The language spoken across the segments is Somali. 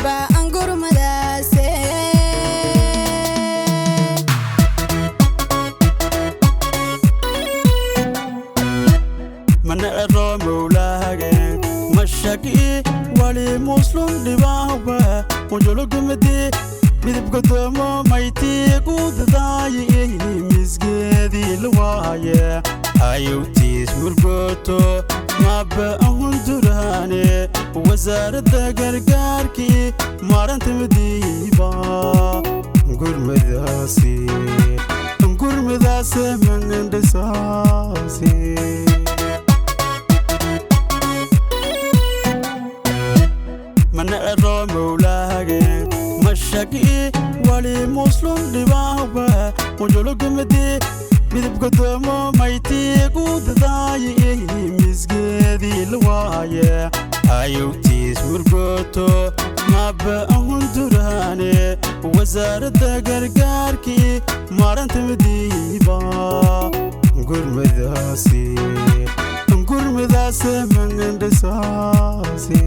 Baa angurmadaase. Manacro mawlaage mashaki wali muslim dhibaawa mujulugumadi midibgodoomo mayti gudadaayi misgeedii lawaaye ayowtiis murgooto maba ahunduraane wasaaradda gargaarkii maaranta madiiba gurmadaasi gurmadaase mangandhisaasi. Manacro mawlaage mashaki wali muslim dhibaawa mujulugumadi midibgodoomo mayti gudadaayi misgeedii lawaaye ayowtiis murgooto maba ahunduraane wasaaradda gargaarkii maaranta madiiba gurmadaasi gurmadaase mangandhisaasi.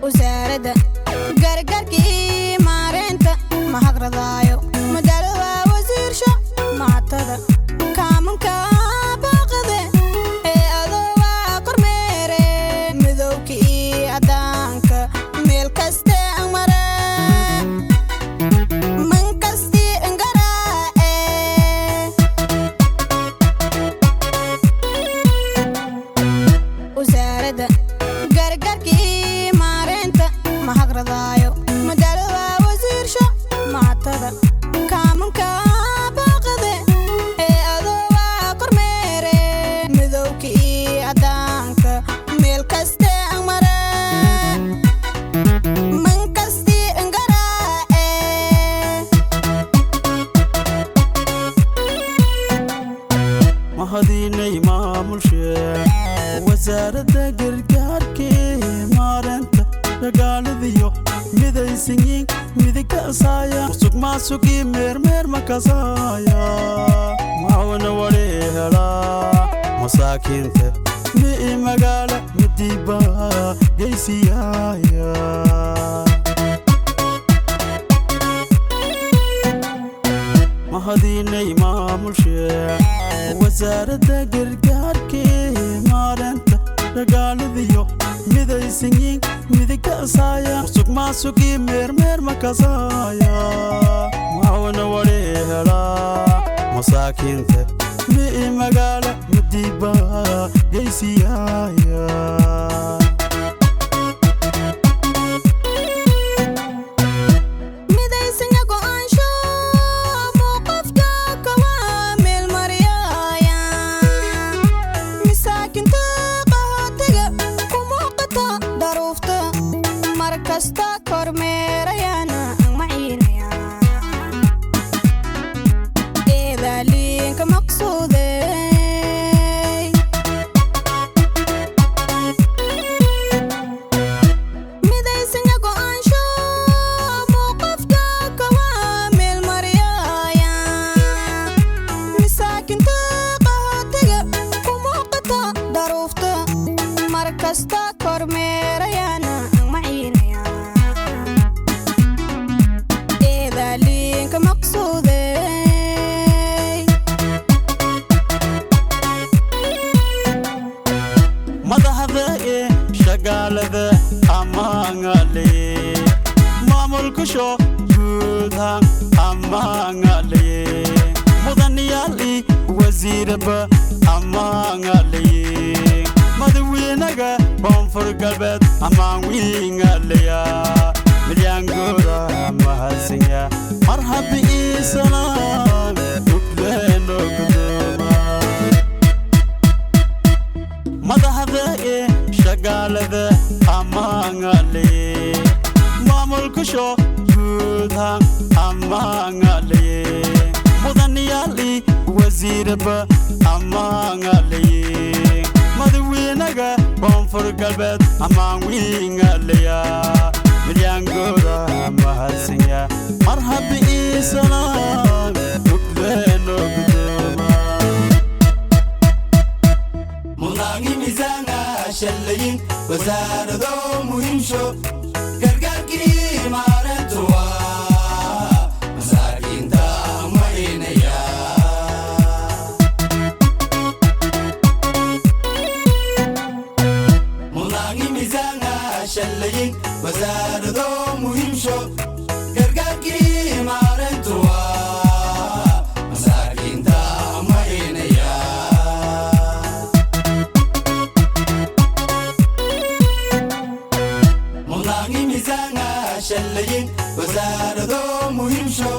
Wasaaradda gargaarkii maareynta mahadradaayo madalowa wasiirsho maatada kaamanka baaqade ee adowa kormeere midowka iyo caddaanka meel kaste ang mare man kasti ngaraace. Wasaaradda gargaarkii maareynta mahadradaayo madalowa wasiirsho maatada kaamanka baaqade ee adowa kormeere midowka iyo caddaanka meel kaste ang mare man kasti ngaraace. Mahadinay maamulshee wasaaradda gargaarkii maareynta dhagaaladiyo midaysanyiin midigkasaaya musuq maasuqii meermeer makasaaya mawana wali helaa masaakiinta mi'i magaala midiiba geysiyaaya. Mahadinay maamulshee wasaaradda gargaarkii maareynta dhagaaladiyo midaysanyiin midigkasaaya musuq maasuqii meermeer makasaaya mawana wali helaa masaakiinta mi'i magaala midiiba geysiyaaya. Midaysanya go'aansho mowqifka kawaa meel maryaaya masaakinta qaxootiga ku muuqata daruufta mar kasta kormeerayaana ang maciinaya eedaaliinka maqsuudey. Midaysanya go'aansho mowqifka kawaa meel maryaaya masaakinta qaxootiga ku muuqata daruufta mar kasta kormeerayaana ang maciinaya eedaaliinka maqsuudey. Madaxda ee shagaalada ammaangale maamulkusho guudha ammaangale mudanayaal wasiiraba ammaangale madaxweynaga koonfur galbeed ammaan wiingaleya midyaangooda mahadsanya marhabi ii salaam ugleeno gudooma. Madaxda ee shagaalada ammaangale maamulkusho guudha ammaangale mudanayaal wasiiraba ammaangale madaxweynaga koonfur galbeed ammaan wiingaleya midyaangooda mahadsanya marhabi ii salaam ugleeno gudooma. Munangi mizanga. shallayin wasaarado muhiimsho gargaarkii maarentuwa masaakiinta marinaya. Mudnaangi miisaanga shallayin wasaarado muhiimsho gargaarkii maarentuwa masaakiinta marinaya. Mudnaangi miisaanga shallayin wasaarado muhiimsho.